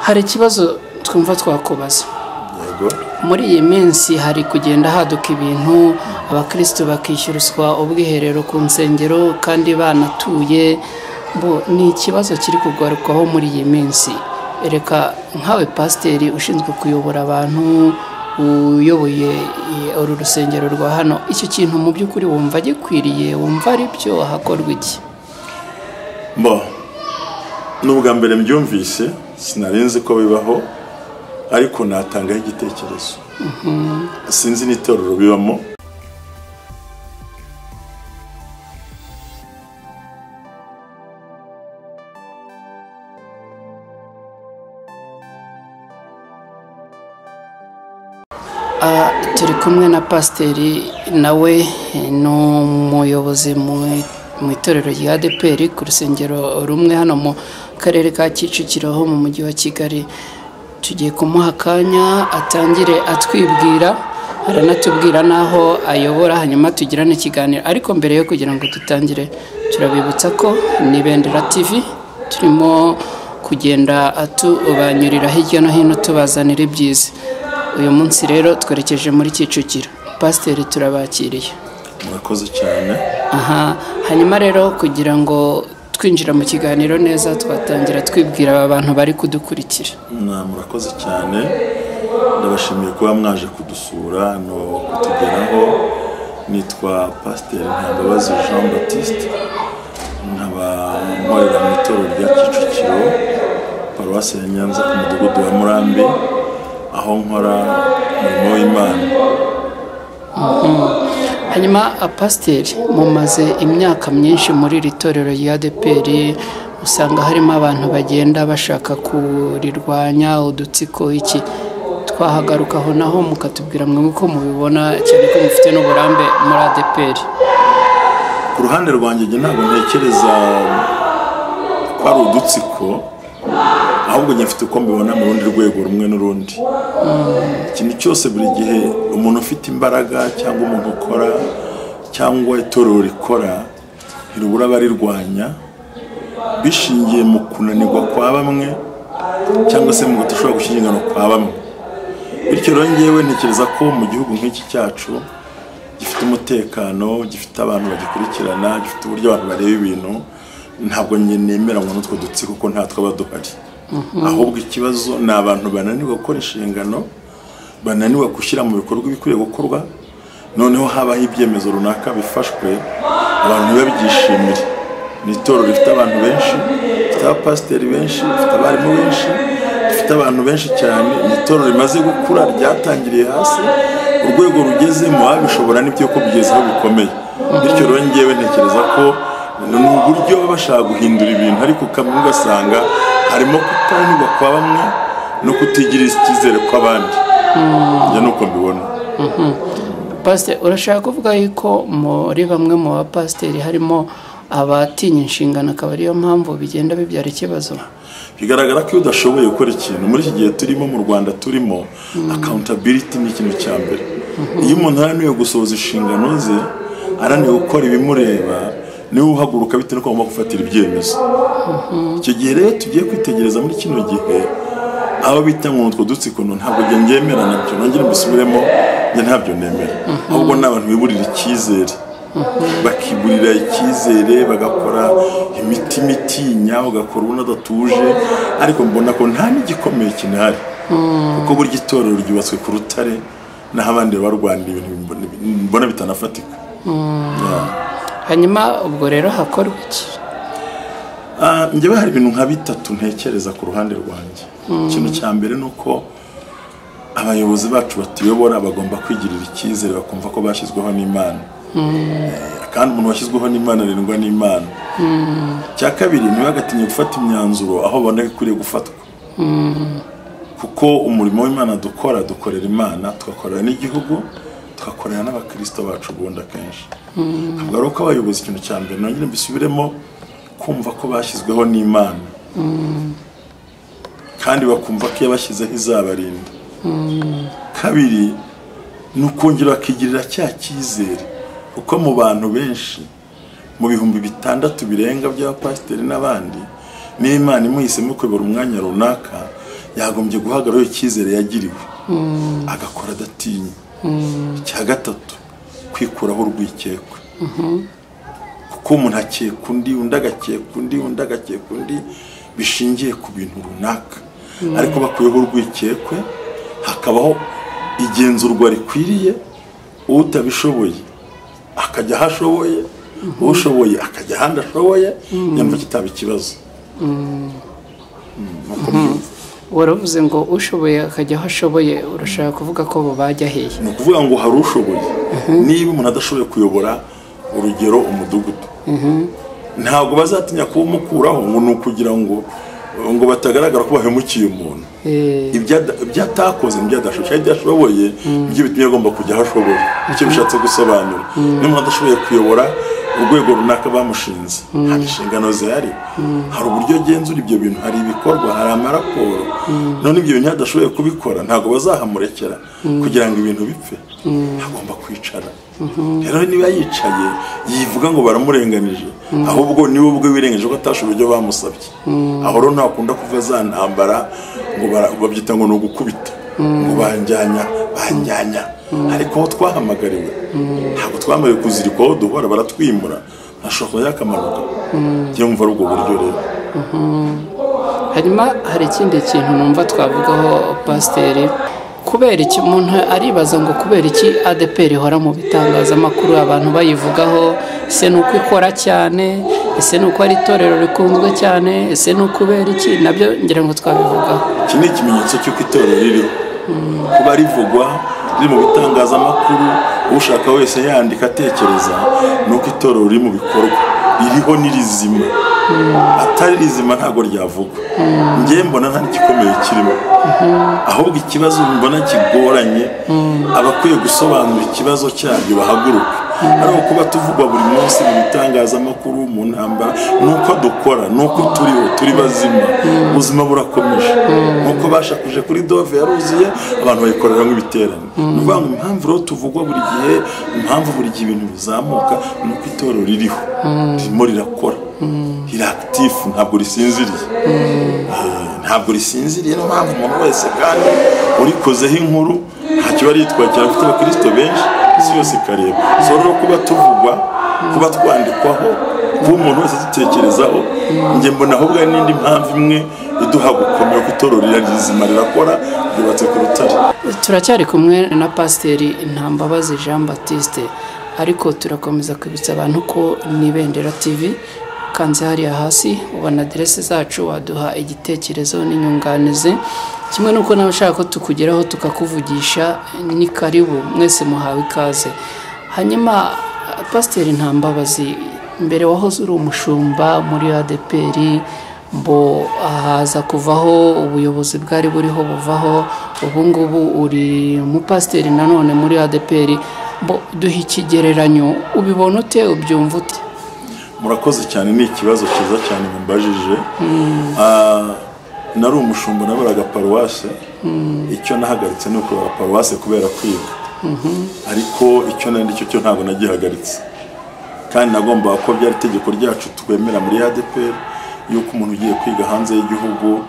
Hari ikibazo twumva twakubaza. Muri iyi minsi hari kugenda haduka ibintu, abakristo bakishyurwa ubwiherero ku nsengero kandi banatuye. Ni ikibazo kiri kugarukwaho muri iyi minsi. Reka nkawe pasiteri ushinzwe kuyobora abantu, uyoboye uru rusengero rwa hano, icyo kintu mu by'ukuri wumva gikwiriye, wumva ari byo, hakorwa iki? Ni ubwa mbere mbyumvise, sinarinzi ko bibaho, ariko natangaho igitekerezo. Sinzi n'itorero bibamo. Turi kumwe na pasiteri, nawe ni umuyobozi mu itorero rya ADEPR ku rusengero rumwe hano mu karere ka Kicukiro ho mu mujyi wa Kigali. Tugiye kumuha akanya atangire atwibwira, aranatubwira n'aho ayobora, hanyuma tugirane ikiganiro. Ariko mbere yo kugira ngo dutangire, turabibutsa ko ni Ibendera TV turimo kugenda tubanyurira hirya no hino tubazanira ibyiza. Uyu munsi rero twerekeje muri Kicukiro. Pasiteri, turabakiriye. Murakoze cyane. Aha, hanyuma rero kugira ngo twinjira mu kiganiro neza, twatangira twibwira aba bantu bari kudukurikira. Murakoze cyane, ndabashimiye kuba mwaje kudusura no kutugeraho. Nitwa Pasiteri Ntambabazi Jean Baptiste, nkaba nkorera mu itorero rya Kicukiro, paruwasi ya Nyanza, ku mudugudu wa Murambi, aho nkora umurimo w'Imana. Hanyuma pasiteri, mumaze imyaka myinshi muri iri torero rya ADEPR, usanga harimo abantu bagenda bashaka kurirwanya, udutsiko iki. Twahagarukaho naho mukatubwira mwe uko mubibona, cyane ko mufite n'uburambe muri ADEPR. Ku ruhande rwanjye, njye ntabwo ntekereza ko ari udutsiko, ahubwo njye mfite uko mbibona mu rundi rwego rumwe n'urundi. Ikintu cyose, buri gihe umuntu ufite imbaraga cyangwa umuntu ukora cyangwa itorero rikora, ntirubura abarirwanya bishingiye mu kunanirwa kwa bamwe cyangwa se mu kudashobora gushyira ingano kwa bamwe. Bityo rero ngewe ntekereza ko mu gihugu nk'iki cyacu gifite umutekano, gifite abantu bagikurikirana, gifite uburyo abantu bareba ibintu, ntabwo njye nemeranywa n'utwo dutsiko kuko nta twaba duhari. Ahubwo ikibazo ni abantu bananiwe gukora inshingano, bananiwe gushyira mu bikorwa ibikwiriye gukorwa, noneho habaho ibyemezo runaka bifashwe, abantu ntibabyishimire. Ni itorero rifite abantu benshi, rifite abapasiteri benshi, rifite abarimu benshi, rifite abantu benshi cyane. Ni itorero rimaze gukura, ryatangiriye hasi, urwego rugezemo babishobora n'ibyo ko bigezeho bikomeye. Bityo rero ngewe ntekereza ko ni uburyo baba bashaka guhindura ibintu, ariko kamwe ugasanga harimo kutanirwa kwa bamwe no kutigirira icyizere kw'abandi. Njye nuko mbibona. Pasiteri, urashaka kuvuga yuko muri bamwe mu bapasiteri harimo abatinya inshingano, akaba ariyo mpamvu bigenda bibyara ikibazo? Bigaragara ko iyo udashoboye gukora ikintu muri iki gihe turimo, mu Rwanda turimo, accountability ni ikintu cya mbere. Iyo umuntu ananiwe gusohoza inshingano ze, ananiwe gukora ibimureba, niwe uhaguruka bitewe n'uko agomba gufatira ibyemezo. Icyo gihe rero tugiye kwitegereza muri kino gihe, abo bita ngo utwo dutsiko, ntabwo njye ngemera nabyo. Nongere mbisubiremo, njye ntabyo nemera. Ahubwo ni abantu biburira icyizere, bakiburira icyizere, bagakora imitima itinya, ugakora ubona adatuje, ariko mbona ko nta n'igikomeye kinahari, kuko burya itorero ryubatswe ku rutare, naho abandi barwanira ibintu mbona bitanafatika. Hanyuma ubwo rero hakorwa iki? Njyewe hari ibintu nka bitatu ntekereza ku ruhande rwanjye. Ikintu cya mbere ni uko abayobozi bacu batuyobora bagomba kwigirira icyizere, bakumva ko bashyizweho n'Imana, kandi umuntu washyizweho n'Imana arindwa n'Imana. Icya kabiri, ntibagatinye gufata imyanzuro aho babona ko ikwiriye gufatwa, kuko umurimo w'Imana dukora, dukorera Imana, tugakorera n'igihugu, tugakorera n'abakristo bacu. Ubundi akenshi ntabwo ari uko abayobozi, ikintu cya mbere nongere mbisubiremo, kumva ko bashyizweho n'Imana, kandi bakumva ko iyo bashyizeho izabarinda. Kabiri, ni ukongera bakigirira cya cyizere, kuko mu bantu benshi, mu 6000 birenga by'abapasiteri n'abandi, niba Imana imuhisemo kuyobora umwanya runaka, yagombye guhagarara icyizere yagiriwe, agakora adatinya. Icya gatatu, kwikuraho urwikekwe, kuko umuntu akeka undi, undi agakeka undi, undi agakeka undi, bishingiye ku bintu runaka. Ariko bakuyeho urwikekwe, hakabaho igenzurwa rikwiriye, utabishoboye akajya aho ashoboye, ushoboye akajya ahandi ashoboye, nyamara kitaba ikibazo. Waravuze ngo ushoboye akajya aho ashoboye, urashaka kuvuga ko bo bajya hehe? Ni ukuvuga ngo hari ushoboye. Niba umuntu adashoboye kuyobora urugero umudugudu, ntabwo bazatinya kuwumukuraho ngo ni ukugira ngo batagaragara ko bahemukiye umuntu. Ibyo atakoze, ibyo adashoboye, ibyo ashoboye nibyo bitumye agomba kujya aho ashoboye. Icyo bishatse gusobanura, niba umuntu adashoboye kuyobora urwego runaka bamushinze, hari inshingano zihari, hari uburyo agenzura ibyo bintu, hari ibikorwa, hari amaraporo. None ibyo bintu adashoboye kubikora, ntabwo bazahamurekera kugira ngo ibintu bipfe, agomba kwicara. Rero niba yicaye yivuga ngo baramurenganije, ahubwo niwe ubwe wirengagije ko atashoboye ibyo bamusabye. Aho rero ntakunda kuva za ntambara ngo babyita ngo ni ugukubita, ngo banjyanya banjyanya. Ariko aho twahamagariwe, ntabwo twambaye kuzirikwa aho duhora, baratwimura, ntashobora yakamanuka. Njye mva ari ubwo buryo rero. Hanyuma hari ikindi kintu numva twavugaho pasiteri, kubera iki umuntu aribaza ngo kubera iki ADEPR ihora mu bitangazamakuru abantu bayivugaho? Ese ni uko ikora cyane? Ese ni uko ari itorero rikunzwe cyane? Ese ni ukubera iki? Nabyo ngira ngo twabivugaho. Iki ni ikimenyetso cy'uko itorero ririho, kuba rivugwa, riri mu bitangazamakuru, ushaka wese yandika atekereza, ni uko itorero riri mu bikorwa, ririho ni rizima. Atari rizima ntabwo ryavugwa. Njye mbona nta gikomeye kirimo, ahubwo ikibazo mbona kigoranye, abakwiye gusobanura ikibazo cyabyo bahaguruka. Ari kuba tuvugwa buri munsi mu bitangazamakuru, mu ntambara, nuko dukora, nuko turiho, turi bazima, ubuzima burakomeje. Nuko bashakuje kuri Dove yaruzuye, abantu bayikorera nk'ibiterane. Ni ukuvuga ngo impamvu rero tuvugwa buri gihe, impamvu buri gihe ibintu bizamuka, nuko itorero ririho, ririmo rirakora, riri active, ntabwo risinziriye. Ntabwo risinziriye, niyo mpamvu umuntu wese kandi urikozeho inkuru ntacyo baritwakira, afite abakristo benshi, isi yose ikareba. So rero kuba tuvugwa, kuba twandikwaho, kuba umuntu wese adutekerezaho, njye mbona ahubwo ari n'indi mpamvu imwe iduha gukomera, ko itorero rizima rirakora, ryubatse ku rutare. Turacyari kumwe na Pasiteri Ntambabazi Jean Baptiste, ariko turakomeza kwibutsa abantu ko ni Ibendera TV. Kanze hariya hasi ubona aderese zacu, waduha igitekerezo n'inyunganizi, kimwe n'uko nawe ushaka ko tukugeraho tukakuvugisha, ni karibu, mwese muhawe ikaze. Hanyuma Pasiteri Ntambabazi, mbere wahoze uri umushumba muri ADEPR, mbo haza kuvaho ubuyobozi bwari buriho buvaho, ubu ngubu uri umupasiteri nanone muri ADEPR, mbo duha ikigereranyo, ubibona ute, ubyumva ute? Murakoze cyane, ni ikibazo cyiza cyane mumbajije. Nari umushumba, nabaraga paruwase. Icyo nahagaritse ni ukuyobora paruwase kubera kwiga, ariko icyo nari cyo cyo ntabwo nagihagaritse, kandi nagombaga ko byari itegeko ryacu twemera muri ADEPR yuko umuntu ugiye kwiga hanze y'igihugu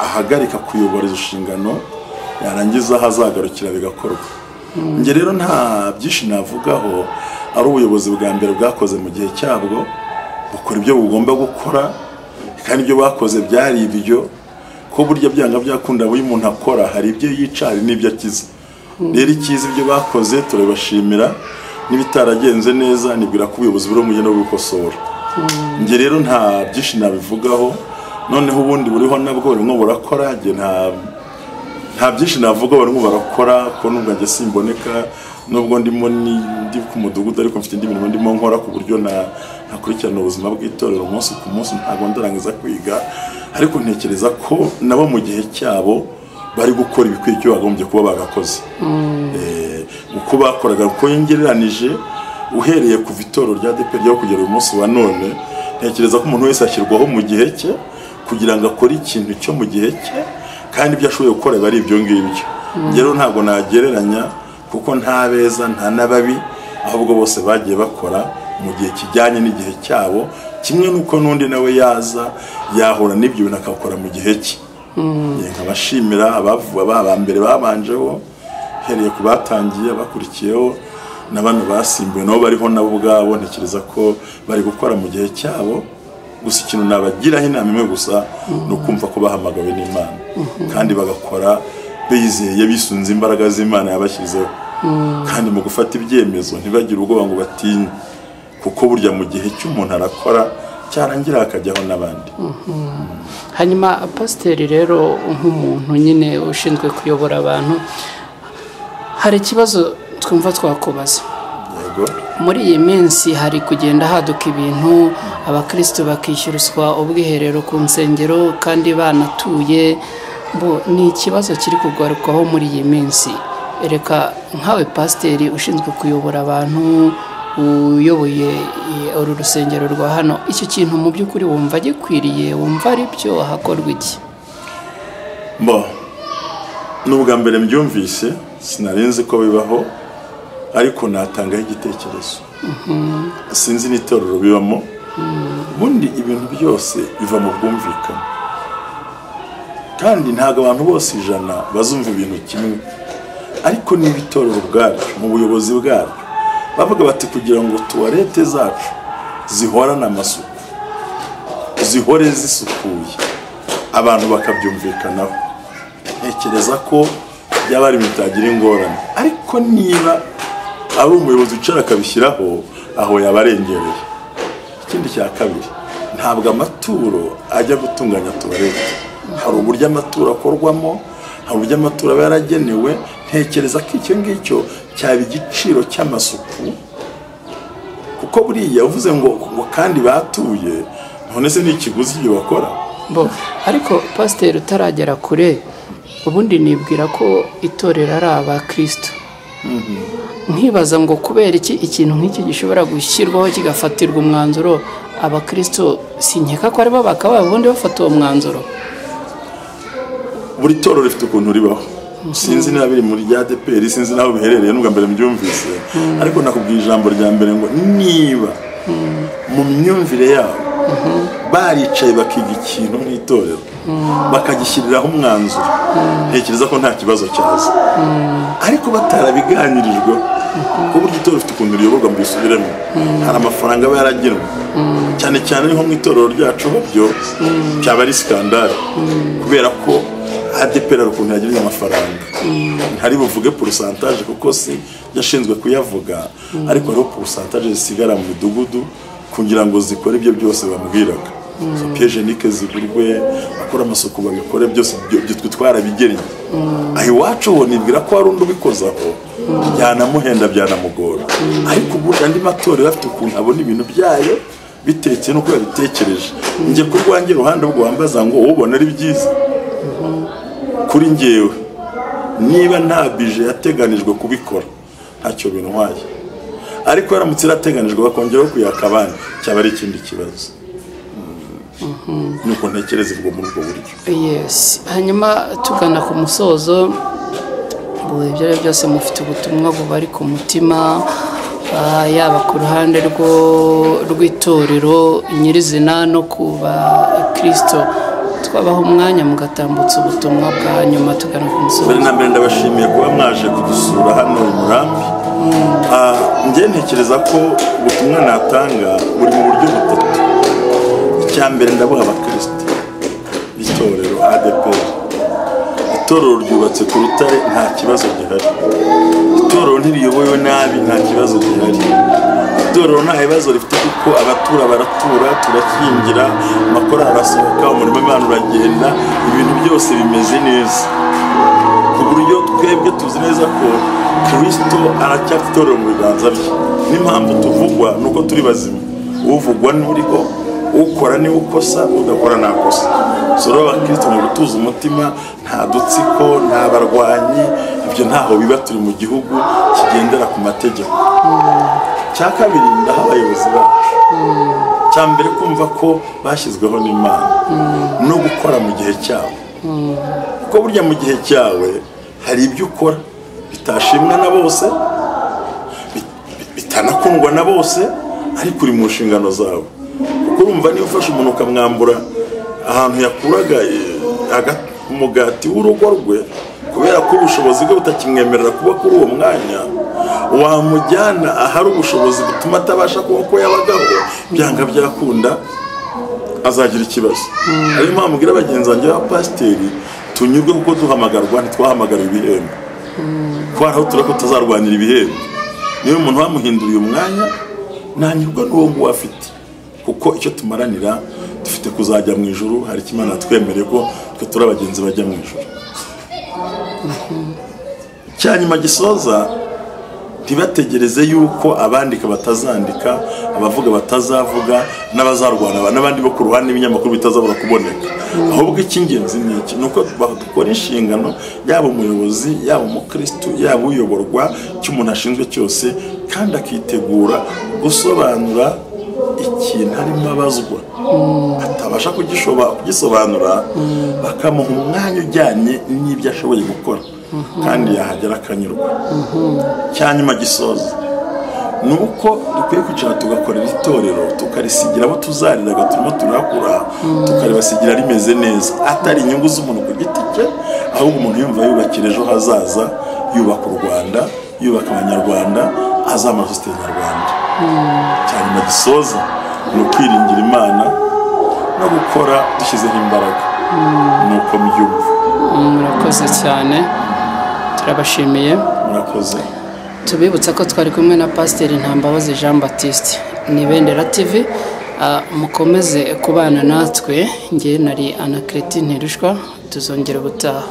ahagarika kuyobora izo nshingano, yarangiza aho azagarukira bigakorwa. Njye rero nta byinshi navugaho, ari ubuyobozi bwa mbere bwakoze mu gihe cyabwo, bukora ibyo bugomba gukora, kandi ibyo bakoze byari ibyo, ko burya byanga byakunda buri muntu akora, hari ibyo yica hari n'ibyo akiza. Rero icyiza ibyo bakoze turabashimira, n'ibitaragenze neza nibwira ko ubuyobozi buri mujye no gukosora. Njye rero nta byinshi nabivugaho, noneho ubundi buriho nabwo burimo burakora, njye nta byinshi navuga, barimo barakora, ko nubwo njye simboneka, nubwo ndimo ndi ku mudugudu, ariko mfite indi mirimo ndimo nkora ku buryo ntakurikirana ubuzima bw'itorero umunsi ku munsi, ntabwo ndarangiza kwiga, ariko ntekereza ko nabo mu gihe cyabo bari gukora ibikwiye icyo bagombye kuba bagakoze. Uko bakoraga, uko ngereranije uhereye kuva itorero rya ADEPR ryo kugera uyu munsi wa none, ntekereza ko umuntu wese ashyirwaho mu gihe cye kugira ngo akore ikintu cyo mu gihe cye, kandi ibyo ashoboye gukora biba ari ibyo ngibyo. Rero ntabwo nagereranya, kuko nta beza nta n'ababi, ahubwo bose bagiye bakora mu gihe kijyanye n'igihe cyabo, kimwe n'uko n'undi nawe yaza yahura n'ibyo bintu akakora mu gihe cye. Nkabashimira abavuba ba mbere babanjeho, hereye ku batangiye, abakurikiyeho na bano basimbuye nabo bariho nabo ubwabo, ntekereza ko bari gukora mu gihe cyabo. Gusa ikintu nabagiraho inama imwe gusa ni ukumva ko bahamagawe n'Imana kandi bagakora bizeye, bisunze imbaraga z'Imana yabashyizeho, kandi mu gufata ibyemezo ntibagire ubwoba ngo batinye, kuko burya mu gihe cy'umuntu arakora cyarangira hakajyaho n'abandi. Hanyuma pasiteri rero nk'umuntu nyine ushinzwe kuyobora abantu, hari ikibazo twumva twakubaza. Muri iyi minsi hari kugenda haduka ibintu, abakristo bakishyurwa ubwiherero ku nsengero kandi banatuye. Ni ikibazo kiri kugarukwaho muri iyi minsi. Reka nkawe pasiteri ushinzwe kuyobora abantu, uyoboye uru rusengero rwa hano, icyo kintu mu by'ukuri wumva gikwiriye, wumva ari byo, hakorwa iki? Ni ubwa mbere mbyumvise, sinarinzi ko bibaho, ariko natangaho igitekerezo. Sinzi n'itorero bibamo. Ubundi ibintu byose biva mu bwumvikane, kandi ntabwo abantu bose 100 bazumva ibintu kimwe. Ariko niba itorero ubwaryo mu buyobozi bwaryo bavuga bati kugira ngo tuwarete zacu zihorane amasuku, zihore zisukuye, abantu bakabyumvikanaho, ntekereza ko byaba ari bitagira ingorane. Ariko niba ari umuyobozi wicara akabishyiraho, aho yabarengereye. Ikindi cya kabiri, ntabwo amaturo ajya gutunganya tuwarete. Hari uburyo amaturo akorwamo, hari uburyo amaturo aba yaragenewe. Ntekereza ko icyo ngicyo cyaba igiciro cy'amasuku, kuko buriya uvuze ngo kandi batuye, none se ni ikiguzi ibyo bakora. Ariko pasiteri utaragera kure, ubundi nibwira ko itorero ari abakristo. Nkibaza ngo kubera iki ikintu nk'iki gishobora gushyirwaho kigafatirwa umwanzuro, abakristo sinkeka ko aribo bakaba ubundi bafata uwo mwanzuro. Buri torero rifite ukuntu ribaho. Sinzi niba biri muri rya ADEPR, sinzi naho biherereye, n'ubwa mbere mbyumvise. Ariko nakubwiye ijambo rya mbere ngo niba mu myumvire yabo baricaye bakiga ikintu nk'itorero, bakagishyiriraho umwanzuro, ntekereza ko nta kibazo cyaza. Ariko batarabiganirijwe, kuko burya itorero rifite ukuntu riyoborwa, mu bisubiremo, hari amafaranga aba yaragenwe, cyane cyane nko mu itorero ryacu byo cyaba ari skandale, kubera ko ADEPR ukuntu yagirije amafaranga, ntari buvuge pourcentage kuko si yashinzwe kuyavuga, ariko hariho pourcentage zisigara mu midugudu kugira ngo zikore ibyo byose bamubwiraga. So piège zigurwe, bakora amasuku babikore byose, ibyo twarabigereye. Aho iwacu ho nibwira ko hari undi ubikozaho, byanamuhenda byanamugora. Ariko ubu andi matorero afite ukuntu abona ibintu byayo bitekeye n'uko yabitekereje. Njye ku rwanjye ruhande ubwo wambaza ngo ubona ari byiza, kuri njyewe niba nta bije yateganijwe kubikora ntacyo bintwaye. Ariko yaramutse irateganijwe bakongeraho kuyaka abandi, cyaba ari ikindi kibazo. Nuko ntekereza ubwo muri ubwo buryo. Yes. Hanyuma tugana ku musozo, ibyo ari byose mufite ubutumwa bubari ku mutima, yaba ku ruhande rw'itorero nyirizina no ku bakristo. Twabaho umwanya mugatambutsa ubutumwa bwa nyuma tugana ku musozo. Mbere na mbere ndabashimiye kuba mwaje kudusura hano i Murambi. Njye ntekereza ko ubutumwa natanga buri mu buryo butatu. Icya mbere ndabuha abakristo b'itorero ADEPR. Itorero ryubatse ku rutare, nta kibazo gihari. Itorero ntiriyobowe nabi, nta kibazo gihari. Itorero nta bibazo rifite, kuko abatura baratura, turakingira, amakora arasohoka, umurimo w'Imana uragenda, ibintu byose bimeze neza. Ku buryo twebwe tuzi neza ko Kristo aracyafite itorero mu biganza bye. N'impamvu tuvugwa nuko turi bazima. Uvugwa n'uriho, ukora niwe ukosa, udakora nakosa. So rero abakristo mu gutuza umutima, nta dutsiko, nta barwanyi, ibyo ntaho biba, turi mu gihugu kigendera ku mategeko. Cya kabiri ndaha abayobozi bacu. Cya mbere kumva ko bashyizweho n'Imana no gukora mu gihe cyabo. Kuko burya mu gihe cyawe hari ibyo ukora bitashimwa na bose, bitanakundwa na bose, ariko uri mu nshingano zawe. Kuko urumva niba ufashe umuntu ukamwambura ahantu yakuraga umugati w'urugo rwe kubera ko ubushobozi bwe butakimwemerera kuba kuri uwo mwanya, wamujyana ahari ubushobozi butuma atabasha kuba uko yabagaho, byanga byakunda azagira ikibazo. Ariyo mpamvu mbwira bagenzi banjye b'abapasiteri, tunyurwe kuko duhamagarwa, ntitwahamagara ibihembo, kuko hari aho turako tuzarwanira ibihembo. Niba umuntu wamuhinduriye umwanya, nanyurwa n'uwo nguwo afite, kuko icyo tumaranira dufite kuzajya mu ijuru. Hari icyo Imana yatwemereye ko twe turi abagenzi bajya mu ijuru. Icyanyuma gisoza, ntibategereze yuko abandika batazandika, abavuga batazavuga, n'abazarwana n'abandi bo ku ruhande n'ibinyamakuru bitazabura kuboneka. Ahubwo icy'ingenzi ni iki? Ni uko dukora inshingano, yaba umuyobozi, yaba umukristu, yaba uyoborwa, icyo umuntu ashinzwe cyose, kandi akitegura gusobanura ikintu arimo abazwa, atabasha kugisobanura, bakamuha umwanya ujyanye n'ibyo ashoboye gukora, kandi yahagera akanyurwa. Cyanyuma gisoza ni uko dukwiye kwicara tugakorera itorero, tukarisigira abo tuzariraga turimo turakura, tukaribasigira rimeze neza, atari inyungu z'umuntu ku giti cye, ahubwo umuntu yumva yubakira ejo hazaza, yubaka u Rwanda, yubaka Abanyarwanda, azamura sosiyete nyarwanda. Cyanyuma gisoza ni ukwiringira Imana no gukora dushyizeho imbaraga, ni uko mbyumva. Murakoze cyane, turabashimiye. Murakoze. Tubibutsa ko twari kumwe na Pasiteri Ntambabazi Jean Baptiste, ni Ibendera TV. Mukomeze kubana natwe, nge nari Anaclet Ntirushwa, tuzongera ubutaha.